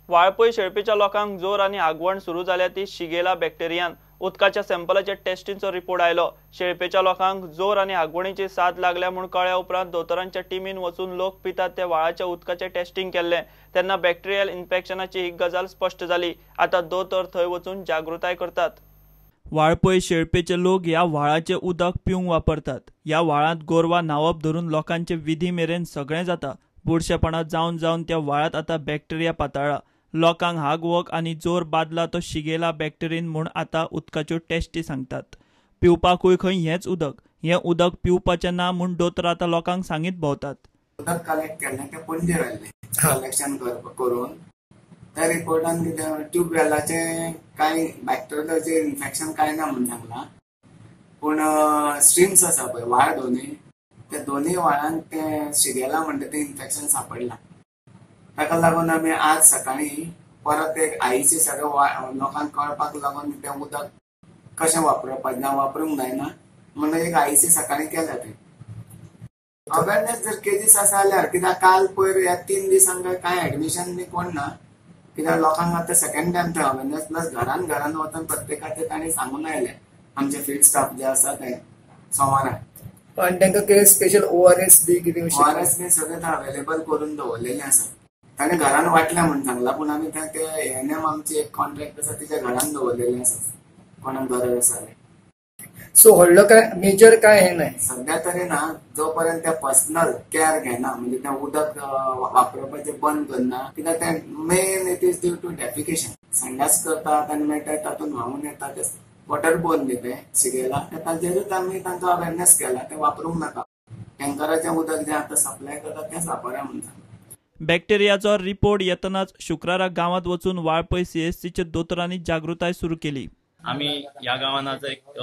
वाळपय शेळपेच्या लोकांक जोर आनी आगवण सुरू जाल्या ती शिगेला बॅक्टेरियान। उदकाच्या सॅम्पलाच्या टेस्टींचो रिपोर्ट आयलो। शेळपेच्या लोकांक जोर आनी आगवणीची साथ लागल्या म्हूण कळ्ळ्या उपरांत दोतोरांच्या टिमीन वचून लोक पितात त्या व्हाळाच्या उदकाचें टेस्टिंग केल्लें तेन्ना बॅक्टेरियल इन्फेक्शनाची ही गजाल स्पश्ट जाली। आतां दोतोर थंय वचून जागृताय करतात। वाळपय शेळपेचे लोक ह्या व्हाळाचें उदक पिवंक वापरतात। ह्या व्हाळांत गोरवां न्हांवप धरून लोकांचे विधी मेरेन सगळें जाता। बुरशेपणां जावन जावन त्या व्हाळांत आतां बॅक्टेरिया पातळ्ळा। लोकांक हागवक आनी जोर बादला तो शिगेला बॅक्टेरियन म्हूण आतां उदकाच्यो टेस्टी सांगतात। पिवपाकूय खंय हेंच उदक, हें उदक पिवपाचें ना म्हूण दोतोर आतां लोकांक सांगीत भोंवतात। उदक कलेक्ट केल्लें तें पणजे व्हेल्लें कलेक्शन करून त्या रिपोर्टान कितें ट्यूबवेलाचें कांय बॅक्टेरियाचें इन्फेक्शन कांय ना म्हूण सांगलां, पूण स्ट्रीम्स आसा पळय व्हाळ दोनूय, त्या दोनूय व्हाळांक तें शिगेला म्हणटा तें इन्फेक्शन सांपडलां। ताका लागून आमी आज सकाळीं परत एक आईचे सगळें लोकांक कळपाक लागून तें उदक कशें वापरपाक ना, वापरूंक जायना म्हणून एक आईचे सकाळीं केलें तें। अवेरनेस जर केजीस आसा जाल्यार कित्याक काल पयर ह्या 3 दिसांक कांय एडमिशन बी कोण ना, कित्याक लोकांक आतां सेकंड टायम तें अवेरनेस प्लस घरान घरान वचून प्रत्येकाचें तांणी सांगून आयलें आमचे फिल्ड स्टाफ जे आसा ते सोमारा। आनी तांकां कितें स्पेशल ORS बी कितें ORS बी सगळें अवेलेबल करून दवरलेलें आसा। ताणें घरान वांटलें म्हूण सांगलां, पूण आमी ते एएनएम आमची एक कॉन्ट्रॅक्ट आसा तिच्या घरान दवरलेलें आसा कोणाक गरज आसा जाल्यार। सो व्हडलो काय मेजर काय हें न्हय सद्या तरी ना, जो पर्यंत ते पर्सनल केअर घेना म्हणजे तें उदक वापरपाचें बंद करना, कित्याक तें main it is due to defecation, संडास करतात आनी मागीर ते तातूंत व्हांवून येता ते वॉटर बोर्न न्ही तें शिगेला, ताचेरूच आमी तांचो अवेरनेस केला तें वापरूंक नाका, टँकराचें उदक जें आतां सप्लाय करता तेंच वापरा म्हूण सांगता। बॅक्टेरियाचो रिपोर्ट येतनाच शुक्रारा गांवांत वचून वाळपय सीएससीच्या दोतोरांनी जागृताय सुरू केली। आमी ह्या गांवांत आज एक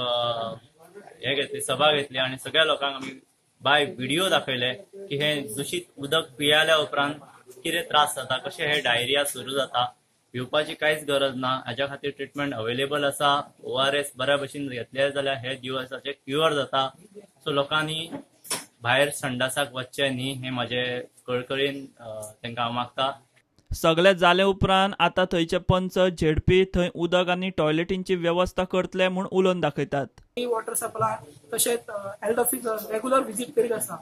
हे घेतली सभा घेतली आनी सगळ्या लोकांक आमी बाय व्हिडिओ दाखयले की हे दूषित उदक पियेल्या उपरांत कितें त्रास जाता, कशें हे डायरिया सुरू जाता, भिवपाची कांयच गरज ना, हाज्या खातीर ट्रिटमेंट अवेलेबल आसा, ORS बऱ्या भशेन घेतले जाल्यार हे दिवसाचे क्युअर जाता। सो लोकांनी भायर संडासाक वचचें न्ही हें म्हाजें कळकळीन तांकां हांव मागता। सगळे जाले उपरांत आतां थंयचे पंच झेडपी थंय उदक आनी टॉयलेटींची वेवस्था करतले म्हूण उलोवन दाखयतात। वॉटर सप्लाय तशेंच हेल्थ ऑफिसर रेगुलर विजीट करीत आसा।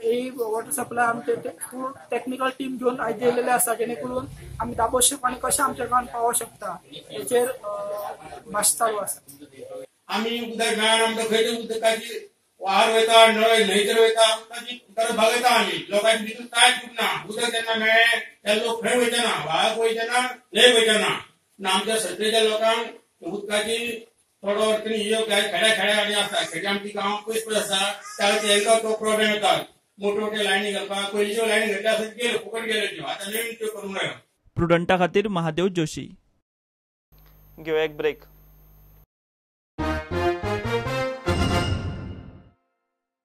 ही वॉटर सप्लाय आमचे फूल टेक्निकल टीम घेवन आयज येयलेले आसा, जेणे करून आमी दाबोशें पाणी कशें आमच्या गांवांत पावोवंक शकता हेचेर भाश चालू आसा। आमी उदक मेळना म्हणटा खंय तरी उदकाची वार वयता, नळ न्हंयचेर वयता, उदकाची परत भागयता आमी, लोकांची भितर कांय चुकना। उदक जेन्ना मेळ्ळें तेन्ना लोक खंय वयचे ना, व्हाळाक वयचे ना, न्हंयक वयचे ना। पूण आमच्या सत्तेच्या लोकांक उदकाची थोडो अडचणी खेड्या खेड्या आनी आसता, खेड्या आमची गांवां पयस पयस आसा, त्या तेंकां तो प्रोब्लेम येता। मोठ्यो मोठ्यो लायनी घालपाक पयलींच्यो लायनी घातल्या आसत गेल्यो, फुकट गेल्यो त्यो, आतां नवीन त्यो करूंक जायो। प्रुडंटा खातीर महादेव जोशी। घेवया एक ब्रेक।